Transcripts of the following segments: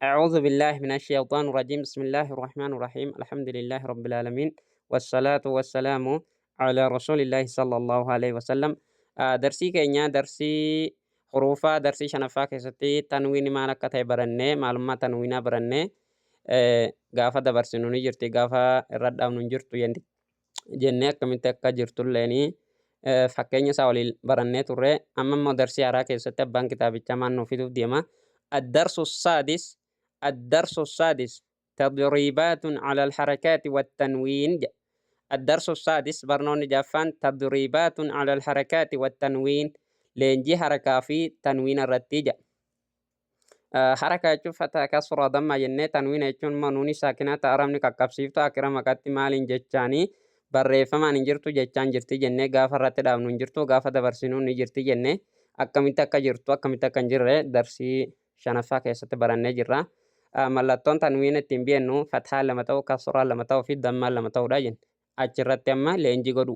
أعوذ بالله من الشيطان الرجيم. بسم الله الرحمن الرحيم. الحمد لله رب العالمين، والصلاة والسلام على رسول الله صلى الله عليه وسلم. Darsii keenya darsii huruufaa darsii shanaffaa keessatti tanwiini maal akka ta'e barannee, maalummaa tanwiinaa barannee, gaafa dabarsinu ni jirti, gaafa irra dhaabnu hin jirtu jennee, akkamitti akka jirtulleeni fakkeenya isaa waliin barannee turre. Amma immoo darsii haaraa keessatti abbaan kitaabichaa maal nuuf fiduuf deema? الدرس السادس، الدرس السادس: تدريبات على الحركات والتنوين. الدرس السادس، barnoonni jaffaan، تدريبات على الحركات والتنوين، leenjii harakaa fi tanwiina irratti jedha. Haraka jechuun fatha, kasra, damma jennee, tanwiina jechuun immoo nuuni saakinaa ta'a arabni qaqqabsiiftu akira maqatti maaliin jechaanii barreeffamaan hin jirtu, jechaan jirti jennee, gaafa irratti dhaabnu hin jirtu, gaafa dabarsinu ni jirti jennee, akkamitti akka jirtu, akkamitti akka hin jirre darsii shanaffaa keessatti barannee jirra. Mallattoon tanwiina ittiin beeknu fathaa lama ta'uu, kasraa lama ta'uu fi dammaa lama ta'uudha jenne. Achirratti amma leenjii godhu.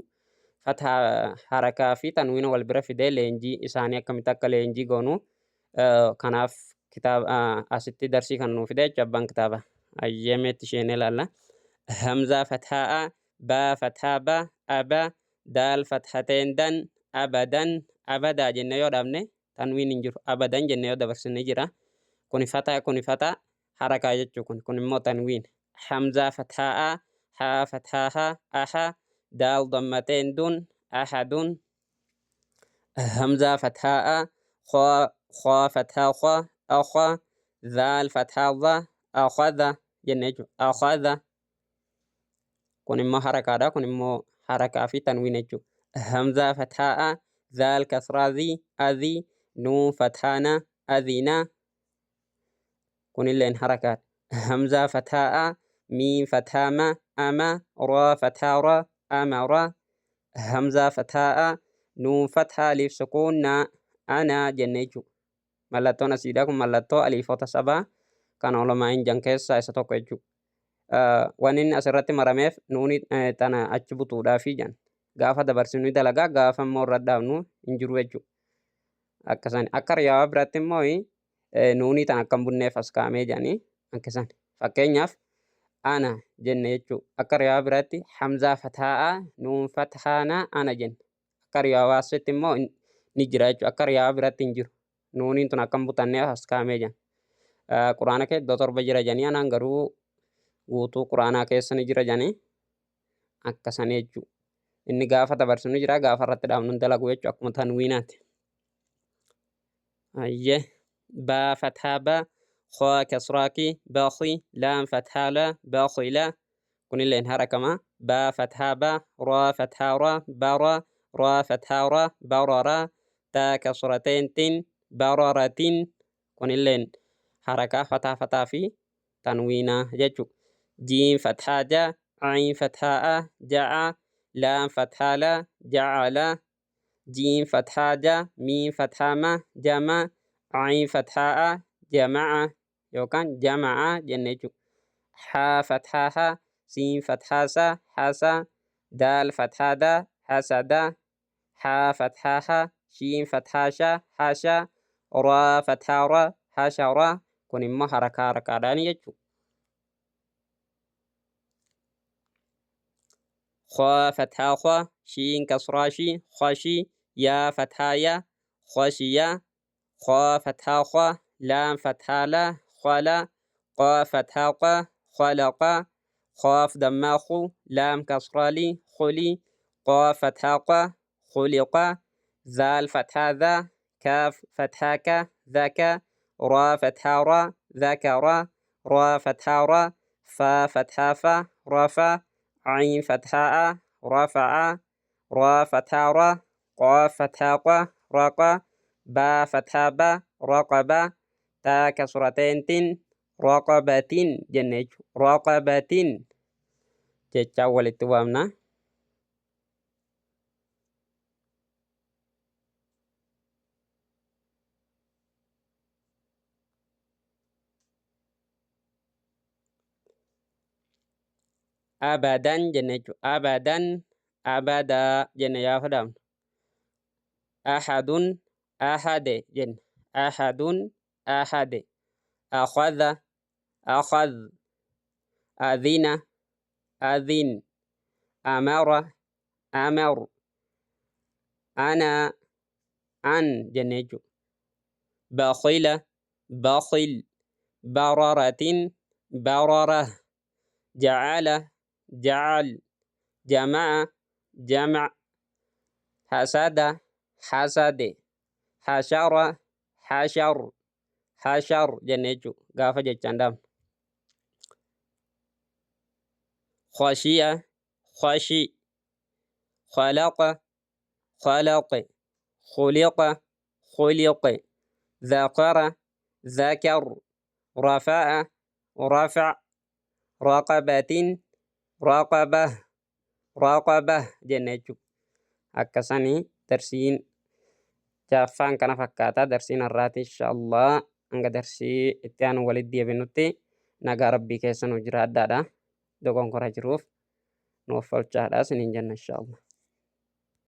Fathaa, harakaa fi tanwiina wal bira fidee leenjii isaanii akkamitti akka leenjii goonu kanaaf kitaaba asitti darsii kan nuu fide jechuudha abbaan kitaaba. Ayyeemeetti isheen ilaalla. Hamzaa fathaa, baa fathaa ba, aba, daal fathateen dan, abadan, abadaa jennee yoo dhaabne tanwiin hin jiru. Abadan jennee yoo dabarsine jira. Kuni fataa, kuni fataa harakaa jechuu kun, kun immoo tanwiin. Hamzaa fathaa, haa fathaa haa, aha, daal dammateen dun, ahadun. Hamzaa fathaa, khaa, khaa fathaa khaa, akha, zaal fathaa dha, akhadha jennee jechuudha. Akhadha kun immoo harakaadha. Kun immoo harakaa fi tanwiin jechuudha. Hamzaa fathaa, zaal kasraa zi, adhi, nuun fathaana, adhina, kunilleen harakaadha. Hamzaa fathaa, miim fathaa ma, ama, raa fathaa ra, amara. Hamzaa fathaa, nuun fathaa alif sukuun na, ana jennee jechuudha. Mallattoon asiidha kun mallattoo aliifota sabaa kan ulamaa jan keessaa isa tokko jechuudha. Wanni inni asirratti marameef nuuni tana achi butuudhaafi jan. Gaafa dabarsinu ni dalagaa, gaafa immoo irra dhaabnu hin jiru jechuudha. Akkasan akka riyaawaa biratti immoo nuunii tana akka hin bunneef as kaa'amee jedhanii akkasan. Fakkeenyaaf ana jenne jechuudha. Akka riyaawaa biratti hamzaa fataa'a, nuun fathaana, ana jenne. Akka riyaawaa asitti immoo ni jira jechuudha. Akka riyaawaa biratti hin jiru. Nuuniin tun akka hin butanneef as kaa'amee jedhan. Quraana keessa iddoo torba jira jedhanii, anaan garuu guutuu quraanaa keessa ni jira jedhanii akkasanii jechuudha. Inni gaafa dabarsinu jira, gaafa irratti dhaabnu hin dalagu jechuudha, akkuma tanwiinaati. Ayyee, baa fathaa ba, khaa kasraa ki, bakhi, laam fathaa la, bakhila, kunilleen harakama. Baa fathaa ba, raa fathaa ra, bara, raa fathaa ra, barara, taa kasrateen tin, bararatin, kunilleen harakaa fataa fataa fi tanwiinaa jechuudha. Jiim fathaa ja, ayin fathaa a, ja'a, laam fathaa la, ja'ala, jiim fathaa ja, miim fathaa ma, jama, ayin fathaa a, jama'a yookaan jama'a jenne jechuudha. Haa fathaa ha, siin fathaa sa, hasa, daal fathaa da, hasada, haa fathaa ha, shiin fathaa sha, hasha, raa fathaa ra, hashara, kun immoo harakaa harakaadhaani jechuudha. Khaa fathaa kha, shiin kasraa shi, khashi, yaa fathaa ya, khashiya, khaa fathaa kha, laam fathaa la, khala, qaaf fathaa qa, khalaqa, qaaf dammaa khu, laam kasraa li, khuli, qaaf fathaa qa, khuliqa, zaal fathaa dha, kaaf fathaa ka, dhaka, raa fathaa ra, dhakara, raa fathaa ra, faa fathaa fa, rafa, ayin fathaa a, rafa'a, raa fathaa ra, qaaf fathaa qa, raqa, baa fathaa ba, raqaba, taa kasrateen tin, raqabatin jenne jechuudha. Raqabatin jechaan walitti waamna. Abadan jenne jechuudha. Abadan, abadaa jenne gaafa dhaabnu. Ahadun, ahade jenne. Ahadun, ahade. Akhadha. akhadh, adhina, adhin, amara, amar, ana, an jenne jechuudha. Bakhila, bakhil, bararatin, barara, ja'ala, ja'al, jama'a, jama', hasada, hasade, hashara, hashar, hashar jenne jechuudha gaafa jechaan dhaabnu. Khashiya, khashi, khalaqa, khalaqe, khuliqa, khuliqe, dhakara, dhakar, rafa'a, rafa', raqabatin, raqabah, raqabah jenne jechuudha. Akkasanii darsiin jaaffaan kana fakkaata darsiin har'aati inshaallah hanga darsii itti aanu walitti deebinutti nagaa rabbii keessa nu jiraadhaadha. Dogonkora jiruuf nu offolchaadha isiniin jenna inshaallah.